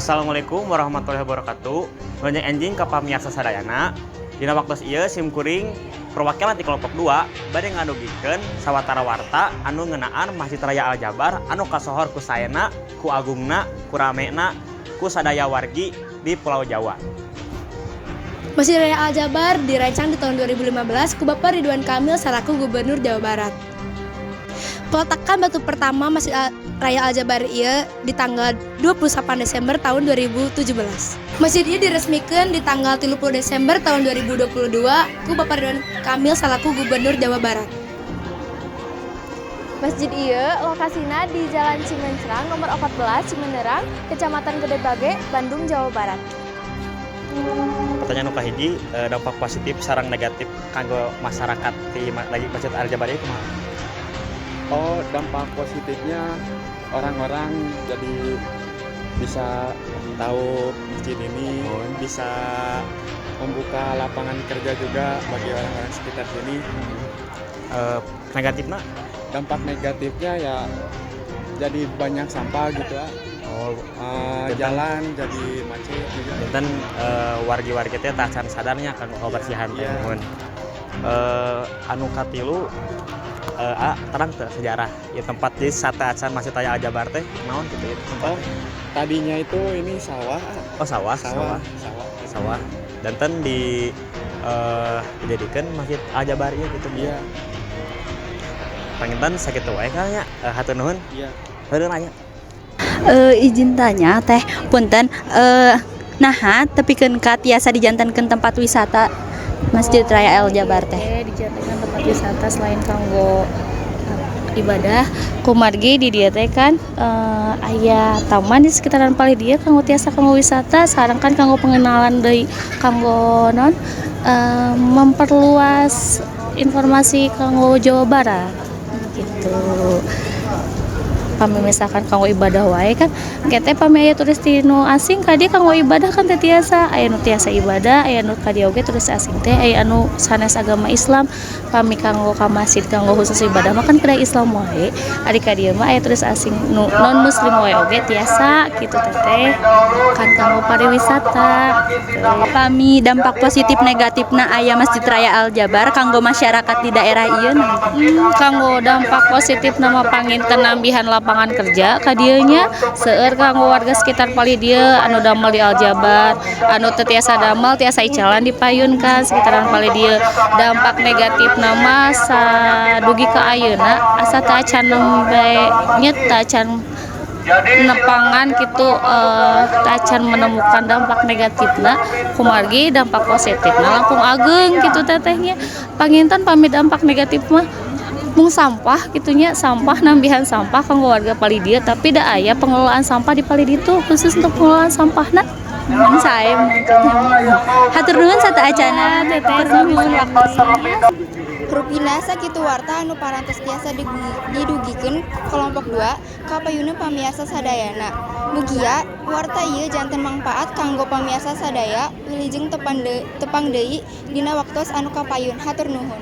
Assalamualaikum warahmatullahi wabarakatuh. Wilujeng enjing ka pamiarsa sadayana. Dina waktos ieu sim kuring perwakilan ti kelompok 2 bade ngadugikeun sawatara warta anu ngeunaan Masjid Raya Al Jabar anu kasohor ku saena, ku agungna, ku ramena, ku sadaya wargi di Pulau Jawa. Masjid Raya Al Jabar dirancang di tahun 2015 ku Bapak Ridwan Kamil selaku Gubernur Jawa Barat. Peletakan batu pertama Masjid Raya Al Jabar ieu di tanggal 28 Desember tahun 2017. Masjid ieu diresmikan di tanggal 30 Desember tahun 2022 ku Bapak Ridwan Kamil selaku Gubernur Jawa Barat. Masjid ieu lokasina di Jalan Cimencrang nomor 14, Cimenerang, Kecamatan Gedebage, Bandung, Jawa Barat. Pertanyaan nu kahiji, dampak positif sareng negatif kanggo masyarakat di lagi Masjid Al Jabar ieu kumaha? Oh, dampak positifnya orang-orang jadi bisa tahu masjid ini, bisa membuka lapangan kerja juga bagi orang-orang sekitar sini. Negatifna? Dampak negatifnya ya jadi banyak sampah gitu ya. Jalan jadi macet juga. Janten wargi-wargi teh tacan sadarnya kanggo kebersihan teh. Mun. Anu katilu, terang teu sejarah ya tempat di sateuacan Masjid Raya Al Jabar teh naon gitu ya tempat? Oh, tadinya itu ini sawah. Oh, sawah, sawah, sawah, sawah. Sawah. Janten di dijadikan Masjid Al Jabar ieu gitu. Iya. Panginten sakitu wae nya. Hatur nuhun. Iya. Hatur nanya. Izin tanya, Teh, punten, naha tepikeun ka tiasa dijantenkeun tempat wisata Masjid Raya El Jabar teh? Dijadikan tempat wisata selain kanggo ibadah, kumargi di dieu teh kan aya taman di sekitaran palih dieu kanggo tiasa kanggo wisata, sareng kan kanggo pengenalan deui, kanggo naon, memperluas informasi kanggo Jawa Barat gitu. Pami misalkan kanggo ibadah wae kan engke teh pami aya turis ti nu asing ka dieu kanggo ibadah kan teu tiasa. Aya nu tiasa ibadah, aya nu ka dieu oge turis asing teh aya anu sanes agama Islam. Pami kanggo ka masjid kanggo khusus ibadah mah kan kedah Islam wae, ari ka dieu mah aya turis asing nu non muslim wae oge tiasa kitu, Teteh, kan kanggo pariwisata gitu. Pami dampak positif negatifna aya Masjid Raya Al Jabar kanggo masyarakat di daerah ieu naon? Kanggo dampak positif mah panginten nambihan lapangan kerja ka dieu nya, seueur kanggo warga sekitar palih dieu anu damel di Al Jabar, anu teu tiasa damel tiasa icalan di payun kan sekitaran palih dieu. Dampak negatifna mah sadugi ka ayeuna asa teu acan nembe nya, teu acan nepangan gitu, teu acan menemukan dampak negatifna, kumargi dampak positifna langkung ageng gitu, Teteh, nya. Panginten pami dampak negatif mah mung sampah kitu nya, sampah, nambihan sampah kanggo warga palih dieu, tapi da aya pengelolaan sampah di palih ditu khusus untuk pengelolaan sampahna. Nuhun sae. Hatur nuhun sateuacanna. Teteh, nuhun waktuna. Rupina sakitu warta anu parantos tiasa didugikeun kelompok 2 ka payuna pamiarsa sadayana. Mugia warta ieu janten mangpaat kanggo pamiarsa sadaya. Wilujeng tepang deui dina waktos anu kapayun. Hatur nuhun.